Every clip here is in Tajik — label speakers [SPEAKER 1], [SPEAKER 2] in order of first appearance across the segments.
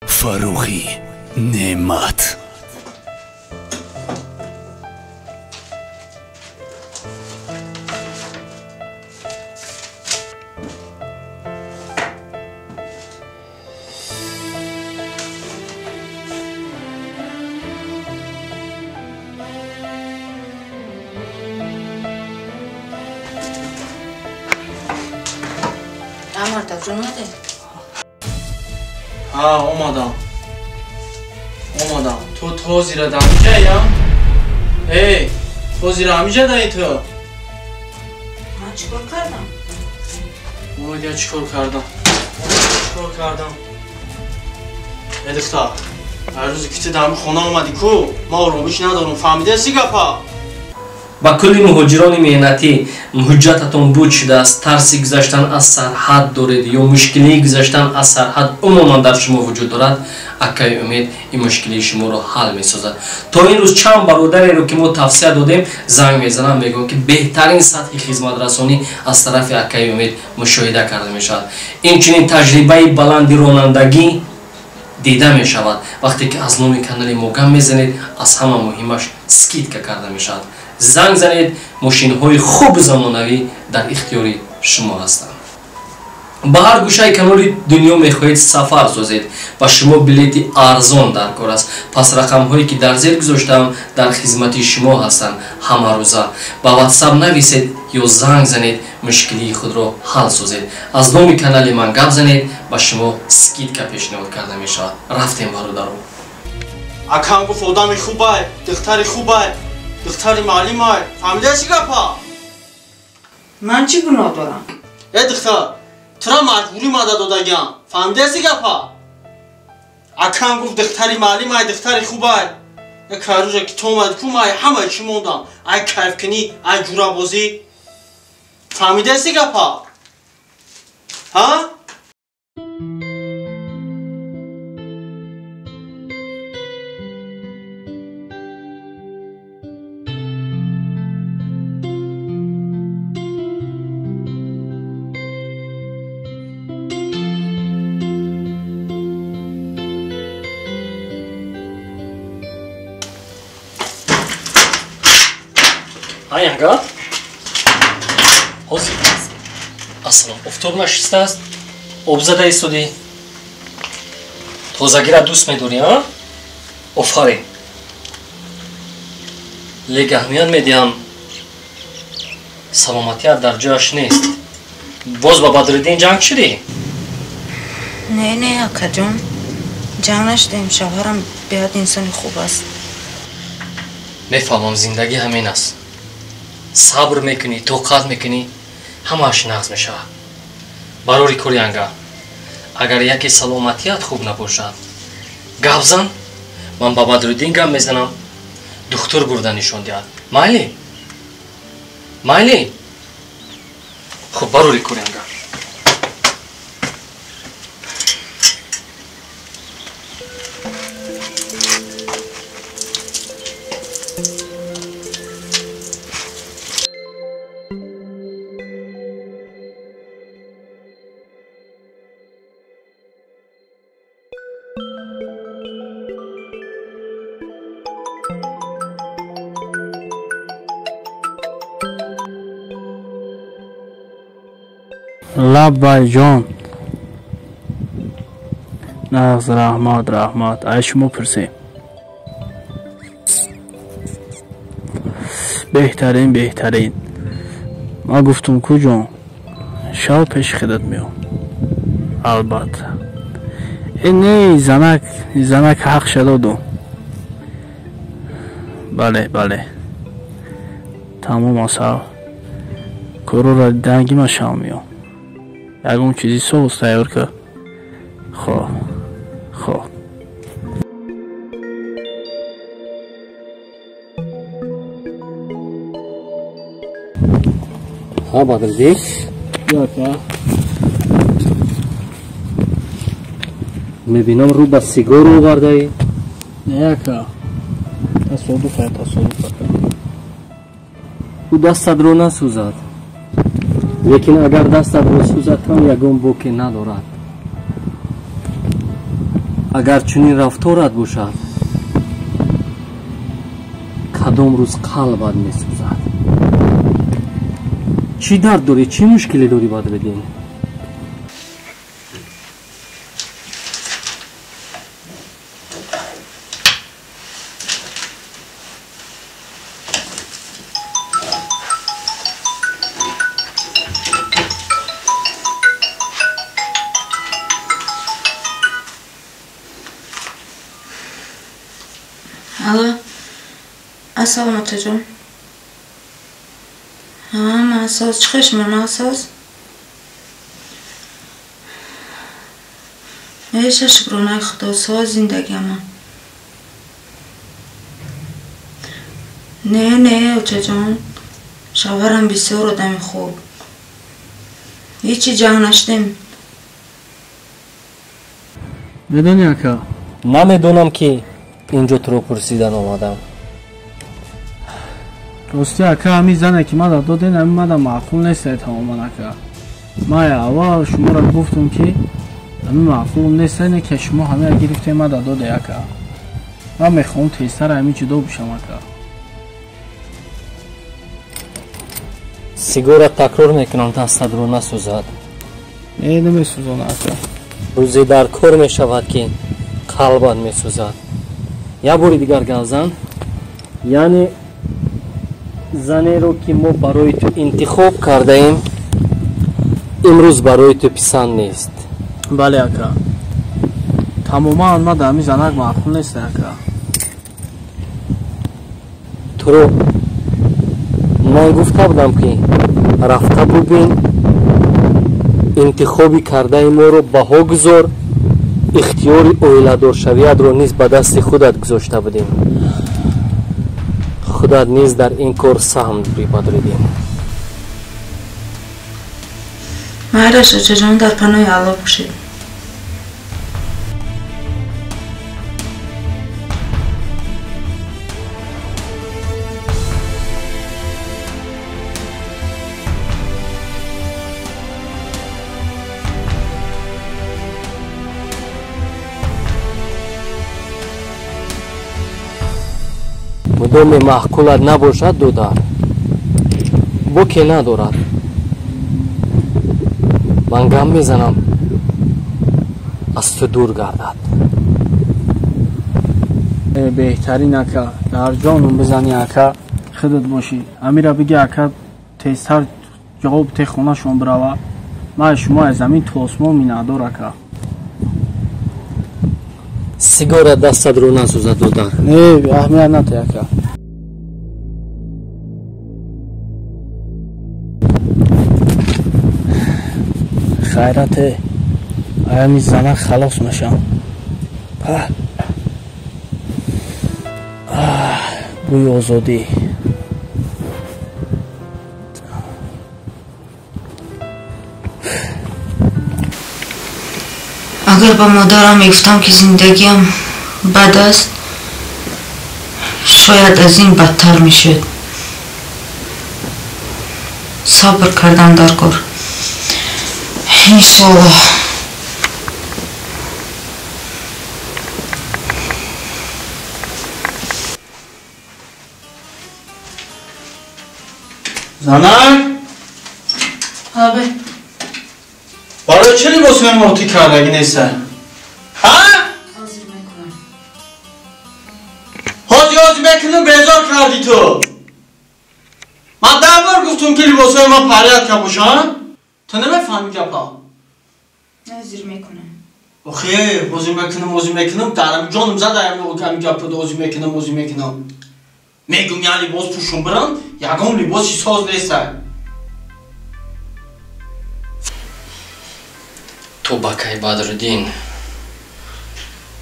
[SPEAKER 1] Фаррухӣ Неъмат.
[SPEAKER 2] Амартакҷон омадем?
[SPEAKER 3] Ҳа, омадам. Омадам. Ту тозира дамиҷаям? Эй, тозира ҳамиҷа даи ту?
[SPEAKER 2] Ман чӣ кор кардам?
[SPEAKER 3] Омадия чӣ кор кардам? Чӣ кор кардам? Э духтар, ҳар рӯзе ки ту дар ҳамин хона омадӣ ку, ман оромиш надорам, фаҳмидаси гапа?
[SPEAKER 4] Ба кулли муҳоҷирони меҳнатӣ ҳуҷҷататон буд шудааст, тарси гузаштан аз сарҳад доред ё мушкилии гузаштан аз сарҳад умуман дар шумо вуҷуд дорад, акаи Умед ин мушкилии шуморо ҳал месозад. То ин рӯз чанд бародареро ки мо тавсия додем, занг мезанам, мегӯям ки беҳтарин сатҳи хизматрасонӣ аз тарафи акаи Умед мушоҳида карда мешавад. Инчунин таҷрибаи баланди ронандагӣ дида мешавад. Вақте ки аз номи канали мо гап мезанед, аз ҳама муҳимаш скидка карда мешавад. Занг занед, мошинҳои хубу замонавӣ дар ихтиёри шумо ҳастанд. Ба ҳар гӯшаи канори дунё мехоҳед сафар созед, ба шумо билети арзон дар кор аст. Пас рақамҳое ки дар зер гузоштаам дар хизмати шумо ҳастанд ҳамарӯза. Ба ватсап нависед ё занг занед, мушкилии худро ҳал созед. Аз номи канали ман гап занед, ба шумо скидка пешниҳод карда мешавад. Рафтем, бародаро.
[SPEAKER 3] Акам гуфт одами хубай, духтари хубай, духтари маълимай. Фаҳмидаси гапа?
[SPEAKER 2] Ман чӣ гуноҳ дорам?
[SPEAKER 3] Э духтар, тура маҷбурӣ мада додагиам. Фаҳмидаси гапа? Акам гуфт духтари маълимай, духтари хубай. Як рӯзе ки ту омадӣ ку, ман ҳамаи чӣ мондам. Ай кайфкунӣ, ай ҷурабозӣ. Фаҳмидаси гапа? Ҳа?
[SPEAKER 4] Янга? Ҳозир. Ассалом, офтоб нашистааст? Об зада истодӣ? Тозагира дӯст медорӣ, а? Офарин. Лек аҳамият медиҳам, саломатият дар ҷояш нест. Боз ба Бадриддин ҷанг шудӣ?
[SPEAKER 2] Не, не, акаҷон, ҷанг нашудем. Шавҳарам беҳад инсони хуб аст.
[SPEAKER 4] Мефаҳмам, зиндагӣ ҳамин аст. Сабр мекунӣ, тоқат мекунӣ, ҳамааш нағз мешавад. Барори кори янга, агар яке саломатият хуб набошад, гап зан, ман ба Бадриддин гап мезанам, духтур бурда нишон диҳад. Майли? Майли? Хуб, барори кори янга.
[SPEAKER 3] Лаббай ҷон. Нағз, раҳмат, раҳмат. Ай шумо пурсем. Беҳтарин, беҳтарин. Ман гуфтум ку ҷон, шав пеши худат меом. Албатта. Э не, занак, занак ҳақша додум. Бале, бале. Тамом асал. Корора диданги ман шав меом. Ягон чизи соус тайёр кар. Хоб, хоб.
[SPEAKER 4] Ҳа, Бадриддин?
[SPEAKER 3] Ака.
[SPEAKER 4] Мебинам рӯ ба сигор овардаӣ.
[SPEAKER 3] Не, ака. Тасодуф, тасодуф, ака.
[SPEAKER 4] Ӯ дастатро насӯзад. Лекин агар дастатро сӯзад ҳам ягон боке надорад. Агар чунин рафторат бошад, кадом рӯз қалбат месӯзад? Чӣ дард дорӣ, чӣ мушкиле дорӣ, Бадриддин?
[SPEAKER 2] Алло, ассалому очаҷон. Ҳа, ман соз. Чӣ хел шумо насоз? Эша, шукронаи Худо, соз зиндагиамон. Не, не, очаҷон, шавҳарам бисёр одами хуб. Ҳечи ҷанг нашудем.
[SPEAKER 3] Медонӣ, ака?
[SPEAKER 4] Намедонам, ки инҷо туро пурсидан омадам.
[SPEAKER 3] Рости, ака, ҳамин зане ки мада доден, ҳамин мада маъқул нестае тамоман, ака. Ман аввал шуморо гуфтум, ки ҳамин маъқулум нестае, не ки шумо ҳамеа гирифте мада доде, ака. Ман мехоҳам тезтар ҳамин ҷудо бишам, ака.
[SPEAKER 4] Сигора такрор мекунам, дастатро насӯзад.
[SPEAKER 3] Не, намесӯзона, ака.
[SPEAKER 4] Рӯзе дар кор мешавад, ки қалбат месӯзад. Як бори дигар гап зан. Яъне занеро, ки мо барои ту интихоб кардаем, имрӯз барои ту писанд нест.
[SPEAKER 3] Бале, ака, тамоман ман дар ҳамин занак маъқул нест, ака.
[SPEAKER 4] Туро ман гуфта будам, ки рафта бубин, интихоби кардаи моро баҳо гузор, ихтиёри оиладоршавиятро низ ба дасти худат гузошта будем. Худат низ дар ин кор саҳм бибадридем.
[SPEAKER 2] Майраш, очаҷон, дар паноҳи Аллоҳ бошед.
[SPEAKER 4] Мудоме маъқулат набошад, додар, боке надорад. Ман гам мезанам, аз ту дур гардад.
[SPEAKER 3] Беҳтарин, ака, дар ҷонум бизанӣ, ака, худат бошӣ. Амира биги, ака, тезтар ҷавоб те, хонашон бирава. Ман шумо аз замин то осмон миннатдор, ака.
[SPEAKER 4] Сигора дастатро насӯзад, додар.
[SPEAKER 3] Не, аҳамият нате, ака. Хайрате, аями занак халос мешам. Бӯи озодӣ.
[SPEAKER 2] Агар ба модарам мегуфтам, ки зиндагиам бад аст, шояд аз ин бадтар мешуд. Сабр кардан дар кор. Иншоаллоҳ.
[SPEAKER 3] Занак?
[SPEAKER 2] Абе.
[SPEAKER 3] Барои чӣ либосҳои моро ту кардагӣ неста? Ҳа?
[SPEAKER 2] Ҳозир мекунам.
[SPEAKER 3] Ҳозир ҳозир мекунам, безор кардӣ ту. Ман 10 бор гуфтум, ки либосҳои ман порядка бошанд. Ту намефаҳмӣ гапа?
[SPEAKER 2] Ҳозир мекунам.
[SPEAKER 3] Охе, ҳозир мекунам, ҳозир мекунам, дарам ҷонум зад ҳамин гапа, ҳозир мекунам, ҳозир мекунам. Мегум, я либос пӯшум бирам, ягон либоси соз неста.
[SPEAKER 4] Ту ба кай, Бадриддин,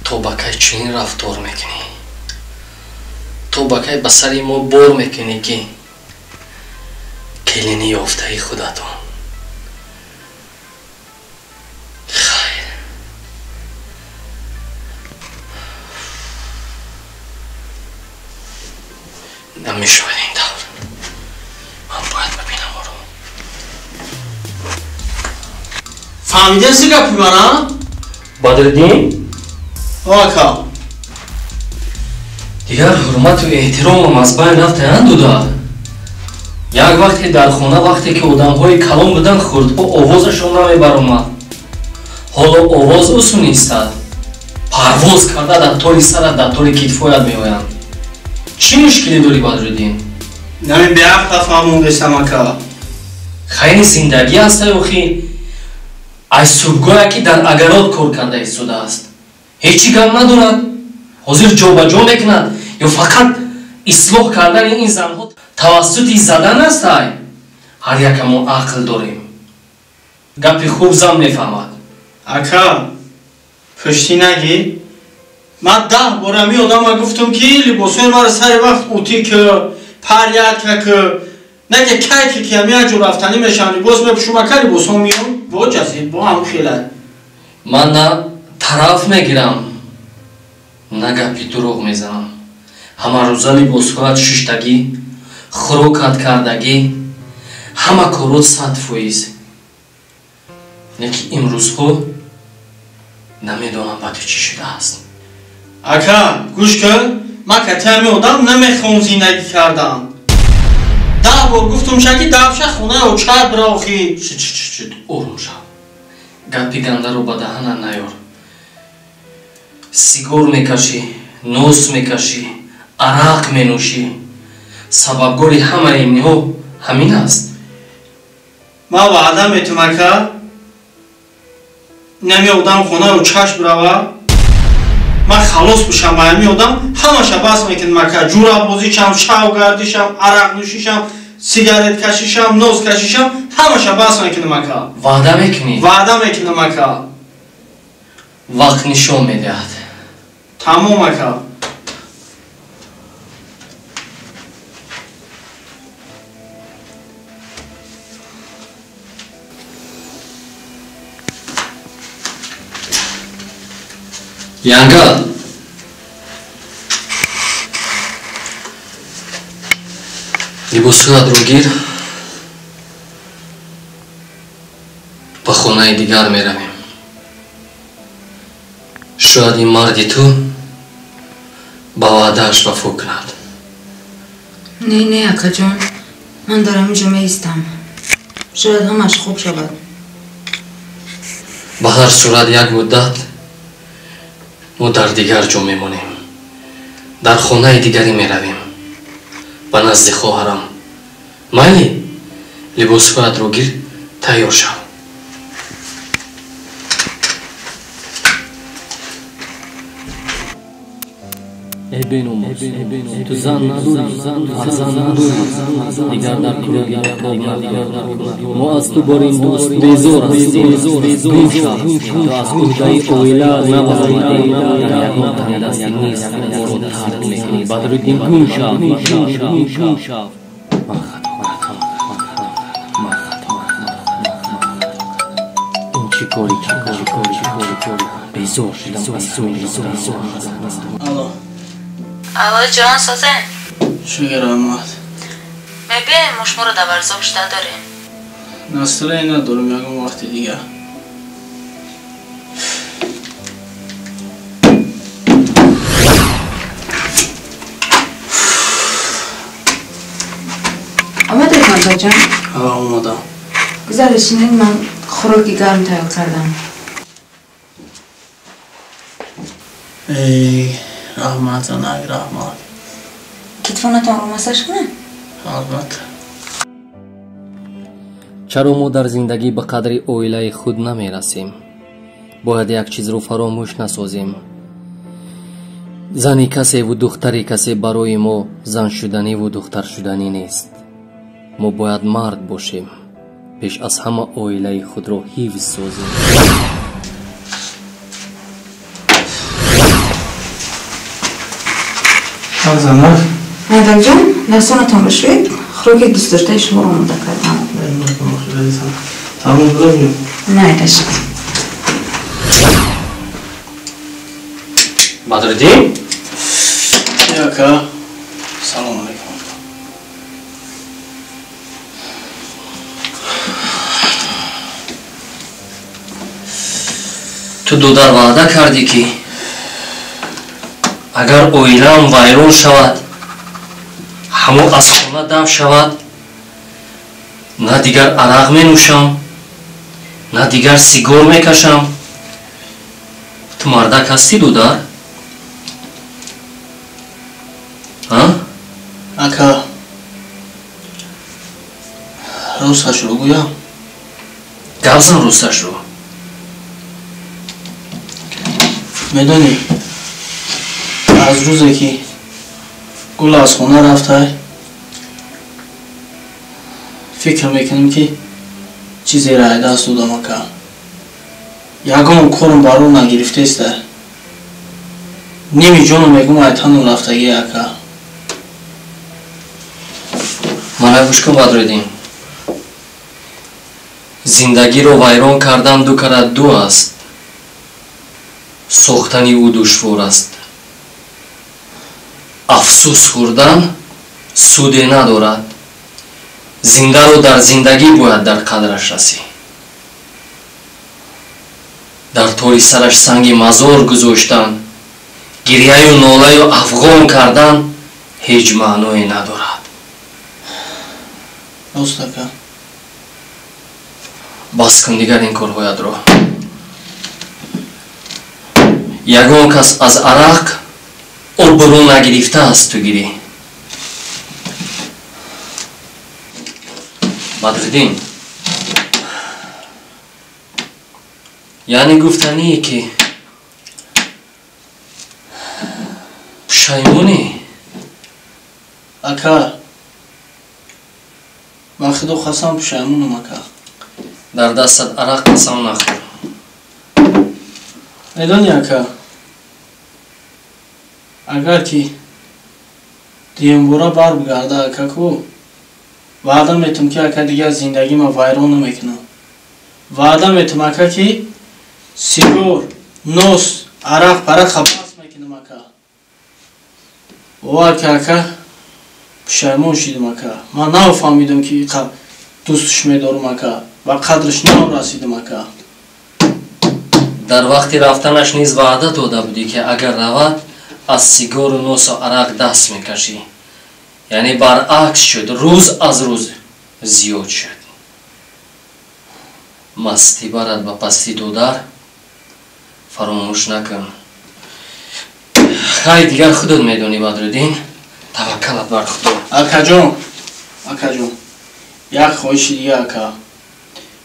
[SPEAKER 4] ту ба кай чунин рафтор мекунӣ? Ту ба кай ба сари мо бор мекунӣ, ки келини ёфтаи худатон? Хайр, намешавад ин тавр. Ман бояд бибинам ӯро.
[SPEAKER 3] Фаҳмидем си гапи мана?
[SPEAKER 4] Бадриддин?
[SPEAKER 3] Ака.
[SPEAKER 4] Дигар ҳурмату эҳтиромам аз байн рафта дуда. Як вақте дар хона вақте ки одамҳои калон буданд, хурдҳо овозашон намебаромад. Ҳоло овоз усун истад. Парвоз карда дар тори сарат, дар тори китфоят меоянд. Чӣ мушкиле дорӣ, Бадриддин?
[SPEAKER 3] Нами беақла фаҳмондесам, ака.
[SPEAKER 4] Хайни зиндагӣ аст, охи. Ай субҳгоҳе ки дар агарот кор карда истодааст. Ҳеҷ чӣ гап надорад. Ҳозир ҷобаҷо мекунад ё фақат ислоҳ кардани ин занҳо тавассути задан аст? Ай ҳар якамо ақл дорем. Гапи хуб зан мефаҳмад.
[SPEAKER 3] Ака, пуштӣ нагӣ. Ман 10 бор ами одама гуфтам ки либосҳои маро сари вақт утӣ ки, парядка ки, наге кайки ки ами як ҷо рафтанӣ мешавам, либос мепӯшум, ака, либосҳо миён бо ҷазид, бо ҳам хелай.
[SPEAKER 4] Ман на тараф мегирам, на гапи дурӯғ мезанам. Ҳамарӯза либосҳоят шуштагӣ, хӯрокат кардагӣ, ҳама корот 100%. Лекин имрӯзҳо намедонам ба ту чӣ шудааст.
[SPEAKER 3] Ака, гӯш кун, ман кати ҳами одам намехоҳам зиндагӣ кардан. 10 бор гуфтум шаки давша хонаи оча бира охи.
[SPEAKER 4] Шуд, ором шав. Гапи гандаро ба даҳана наёр. Сигор мекашӣ, нос мекашӣ, арақ менӯшӣ. Сабабгори ҳамаи инҳо ҳамин аст.
[SPEAKER 3] Ман ваъда метум, ака, инами одам хонаи очаш бирава, ман халос бишам ба ҳами одам, ҳамаша бас мекунам, ака. Ҷурабозишам, шавгардишам, арақнӯшишам, сигарет кашишам, нос кашишам, ҳамаша бас мекунам, ака.
[SPEAKER 4] Ваъда мекунӣ?
[SPEAKER 3] Ваъда мекунам, ака.
[SPEAKER 4] Вақт нишон медиҳад.
[SPEAKER 3] Тамом, ака.
[SPEAKER 4] Янга, либосҳоятро гир, ба хонаи дигар меравем. Шояд ин марди ту ба ваъдааш вафо кунад.
[SPEAKER 2] Не, не, акаҷон, ман дар ҳамин ҷо меистам. Шояд ҳамаш хуб шавад.
[SPEAKER 4] Ба ҳар сурат як муддат мо дар дигар ҷо мемонем. Дар хонаи дигарӣ меравем. Ба назди хоҳарам. Майли, либосҳоятро гир, тайёр шав. Эй беномус, ту зан надорӣ, фарзанд надорӣ, дигар дар кӯраги тоб надорӣ. Мо аз ту бор ин дӯст безор ҳастем. Гум шав, ту аз уҳдаи оила набаромадӣ, дар ягон тангдастӣ нест, моро тарк мекунӣ. Бадриддин, гум шав, гум шав. Ман хато кардам, ин чӣ кори кардам? Безор шудам аз ҳамин.
[SPEAKER 3] Алло.
[SPEAKER 2] Алло, ҷон, созен?
[SPEAKER 3] Шукр, раҳмат.
[SPEAKER 2] Мебием, мо шуморо дар варзоб шуда дорем.
[SPEAKER 3] Настроение надорам, ягон вақти дигар.
[SPEAKER 2] Омадед, мардоҷон?
[SPEAKER 3] Ҳа, омадам.
[SPEAKER 2] Гузаришинед, ман хӯроки гарм тайёр кардам.
[SPEAKER 3] Эй, раҳмат, занак, раҳмат.
[SPEAKER 2] Китфонатонро массаж кунам?
[SPEAKER 3] Албатта.
[SPEAKER 4] Чаро мо дар зиндагӣ ба қадри оилаи худ намерасем? Бояд як чизро фаромӯш насозем. Зани касеву духтари касе барои мо заншуданиву духтаршуданӣ нест. Мо бояд мард бошем. Пеш аз ҳама оилаи худро ҳифз созем.
[SPEAKER 3] Занак.
[SPEAKER 2] Мардакҷон, дастонатонро шӯед. Хӯроки дӯстдоштаи шуморо омода кардам.
[SPEAKER 3] Тамом будам?
[SPEAKER 2] Майраш.
[SPEAKER 4] Бадриддин?
[SPEAKER 3] Ака, салом алейкум.
[SPEAKER 4] Ту дудар ваъда кардӣ ки Агар оилаам вайрон шавад, ҳамо аз хона дав шавад, на дигар арақ менӯшам, на дигар сигор мекашам. Ту мардак ҳастӣ, дудар?
[SPEAKER 3] Ака, росташро гӯям?
[SPEAKER 4] Гап зан росташро.
[SPEAKER 3] Медонӣ, аз рӯзе ки Гул аз хона рафтай, фикр мекунем ки чизеро аз даст додам, ака. Ягон корм бар ӯ нагирифтеста. Ними ҷону мегум айтану рафтагӣ, ака.
[SPEAKER 4] Мана гӯш кун, Бадриддин. Зиндагиро вайрон кардан ду карат ду аст, сохтани ӯ душвор аст. Афсӯс хӯрдан суде надорад. Зиндаро дар зиндагӣ бояд дар қадраш расӣ. Дар тори сараш санги мазор гузоштан, гирьяю нолаю афғон кардан ҳеҷ маъное надорад.
[SPEAKER 3] Рост, ака.
[SPEAKER 4] Бас кун дигар ин корҳоятро. Ягон кас аз арақ обрӯ нагирифтааст, ту гирӣ. Бадриддин, яъне гуфтание ки пушаймонӣ?
[SPEAKER 3] Ака, ба худо қасам, пушаймонам, ака.
[SPEAKER 4] Дар дастат арақ, қасам нахӯр.
[SPEAKER 3] Медонӣ, ака, агар ки дуюмбора барбигарда, ака, ку ваъда метум ки, ака, дигар зиндагима вайрон намекунам. Ваъда метум, ака, ки сигор, нос, арақ парақа бас мекунам, ака. Бовар ки, ака, пушаймон шидам, ака. Ман нафаҳмидам ки иқа дӯстш медорам, ака, ба қадрш нарасидам, ака.
[SPEAKER 4] Дар вақти рафтанаш низ ваъда дода будӣ ки агар равад, аз сигору носу арақ даст мекашӣ. Яъне баръакс шуд, рӯз аз рӯз зиёд шуд. Мастӣ барад ба пастӣ, дудар, фаромӯш накун. Хай, дигар худат медонӣ, Бадриддин. Таваккалат бар Худо.
[SPEAKER 3] Акаҷон, акаҷон, як хоҳиши дига, ака.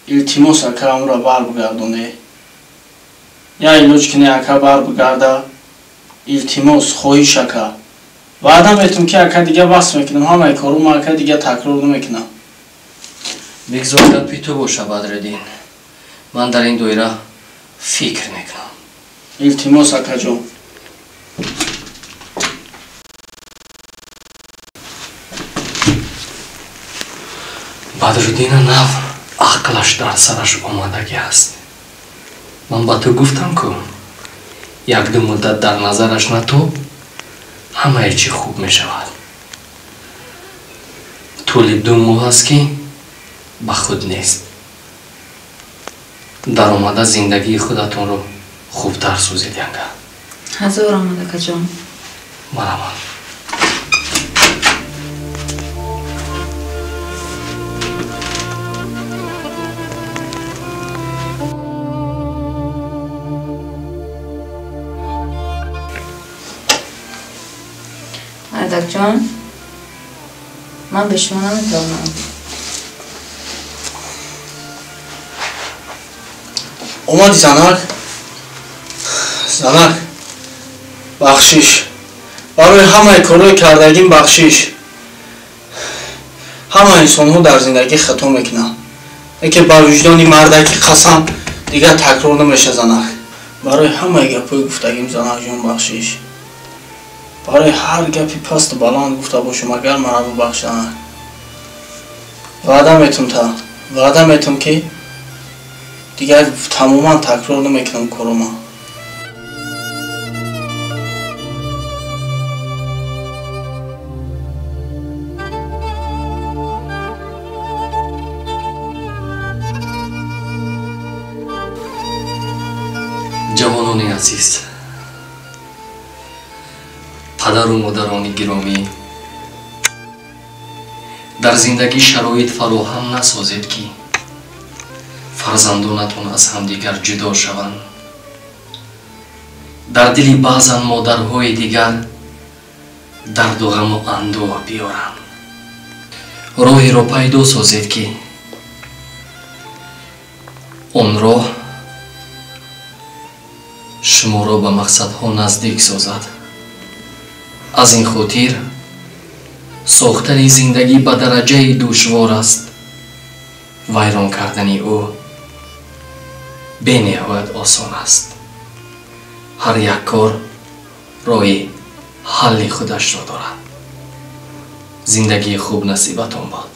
[SPEAKER 3] Илтимос, ака, амро барбигардоне. Я илоҷ кине, ака, барбигарда. Илтимос, хоҳиш, ака. Ваъда метум ки, ака, дига бас мекунам ҳамаи корума, ака, дига такрор намекунам.
[SPEAKER 4] Бигзор гапи ту боша, Бадриддин. Ман дар ин доира фикр мекунам.
[SPEAKER 3] Илтимос, акаҷон.
[SPEAKER 4] Бадриддина нав ақлаш дар сараш омадагӣ аст. Ман ба ту гуфтам ку, якду муддат дар назараш натоб, ҳамае чӣ хуб мешавад. Тӯли 2 моҳ аст ки ба худ нест. Даромада зиндагии худатонро хубтар созед, янга.
[SPEAKER 2] Ҳазор омад, акаҷон.
[SPEAKER 4] Марамад.
[SPEAKER 2] Мардакҷон, ман бе шумо наметавонам.
[SPEAKER 3] Омади, занак? Занак, бахшиш. Барои ҳамаи корҳои кардагим бахшиш. Ҳама инсонҳо дар зиндагӣ хато мекунанд. Лекин ба виҷдони мардакӣ қасам, дигар такрор намеша, занак. Барои ҳамаи гапҳои гуфтагим, занакҷон, бахшиш. Барои ҳар гапи пасту баланд гуфта бошам, агар мана бубахш, занак. Ваъда метум та, ваъда метум ки дигар тамоман такрор намекунам корома.
[SPEAKER 4] Ҷавонони азиз, Падару модарони гиромӣ, дар зиндагӣ шароит фароҳам насозед, ки фарзандонатон аз ҳамдигар ҷудо шаванд. Дар дили баъзан модарҳои дигар дарду ғаму андӯҳ биёранд. Роҳеро пайдо созед, ки он роҳ шуморо ба мақсадҳо наздик созад. Аз ин хотир сохтани зиндагӣ ба дараҷаи душвор аст, вайрон кардани ӯ бениҳоят осон аст. Ҳар як кор роҳи ҳалли худашро дорад. Зиндагии хуб насибатон бод.